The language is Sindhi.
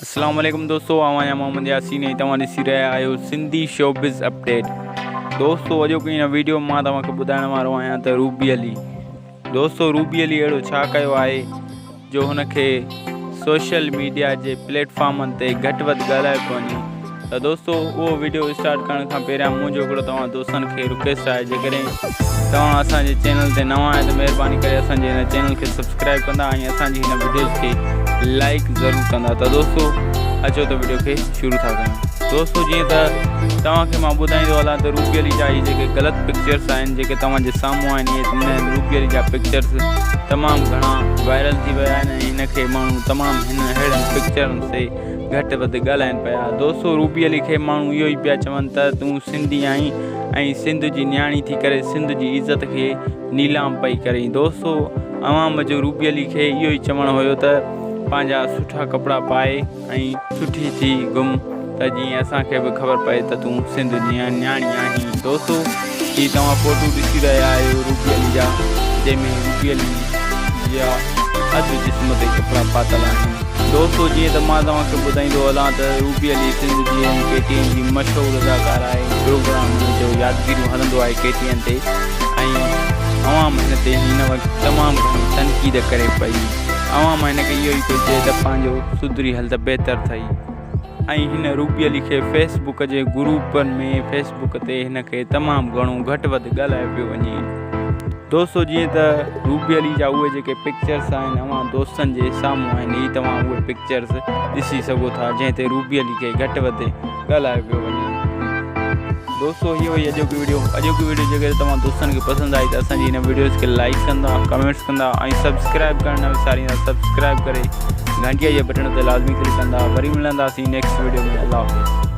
اسلام عليڪم دوستو آئون آهيان محمد ياسين ۽ توهان ڏسي رهيا آهيو سنڌي شوبز اپڊيٽ دوستو اڄوڪي هن ويڊيو مان توهان کي ٻڌائڻ وارو آهيان ته روبي علي دوستو روبي علي اهڙو ڇا ڪيو آهي جو هن کي سوشل ميڊيا جي پليٽ فارمن تي گهٽ وڌ ڳالهايو پيو وڃي ته دوستو اهو ويڊيو اسٽارٽ ڪرڻ کان پهريان منهنجو هڪڙو توهان دوستن کي رڪويسٽ آهي جيڪڏهن توهان اسان جي چينل تي نوان آهيو ته مهرباني ڪري اسان جي هن چينل کي سبسڪرائب ڪندا ۽ اسان جي هن ويڊيوز کي لائڪ ضرور ڪندا ته دوستو اچو ته ويڊيو کي شروع ٿا ڪيون دوستو جيئن ته توهان کي مان ٻڌائيندو هلان ته روبي علي جا هي جيڪي غلط پڪچرس آهن جيڪي توهان جي سامهون آهن اهي روبي علي جا پڪچرس تمام گهڻا وائرل ٿي ويا آهن ۽ هن کي ماڻهو تمام هن اهڙن پڪچرن تي گهٽ وڌ ڳالهائين پيا. دوستو روبي علي کي ماڻهو اهو ئي پيا چون ته تون سنڌي آهين ۽ سنڌ جي نياڻي ٿي ڪري سنڌ جي عزت کي نيلام پئي ڪرين. دوستو عوام جو روبي علي کي اهو ئي چوڻ هيو ته پنهنجا سٺا ڪپڙا پائي ۽ سٺي ٿي گم ته جيئن اسان کي به خبر پئي ته تون سنڌ جي نياڻي آهين. دوستو هي توهان فوٽو ڏسي رهيا آهيو روبي علي جا جنهن ۾ روبي علي جا اڌ جسم تي ڪپڙا پاتل آهن. دوستو جيئن ته مان توهان کي ٻڌائيندو هلان ته روبي علي سنڌ جي ۽ ڪي ٽي اين جي مشهور اداڪاره آهي پروگرام هن جو يادگيريون هلندو آهي ڪي ٽي اين تي ۽ عوام هن تي هن وقت تمام گهڻي تنقيد ڪري پئي عوام هن کي اهو ئي پئي چئي ته پنهنجو سڌري هل ته بهتر ٿئي ۽ هن روبي علي کي فيس بڪ جي گروپن ۾ فيس بڪ تي هن کي تمام گهڻو گهٽ وڌ ڳالهايو پيو وڃي. دوستو جيئن ته روبي علي جا اهي جيڪي پڪچرس آهن اوهان دوستن جي سامهون آهن هي توهان اهي پڪچرس ڏسي سگهو ٿا جنهن تي روبي علي کي گهٽ وڌ ڳالهايو پيو وڃي. دوستو هي هئي اڄوڪي وڊيو اڄوڪي وڊيو جيڪڏهن توهان دوستن کي پسند آئي ته اسان جي هن وڊيوز کي لائڪ ڪندا ڪمينٽس ڪندا ۽ سبسڪرائب ڪرڻ نه وساريندا سبسڪرائب ڪري گهنٽي جي بٽڻ تي لازمي ڪلڪ ڪندا وري ملنداسين نيڪسٽ وڊيو ۾ الله حافظ.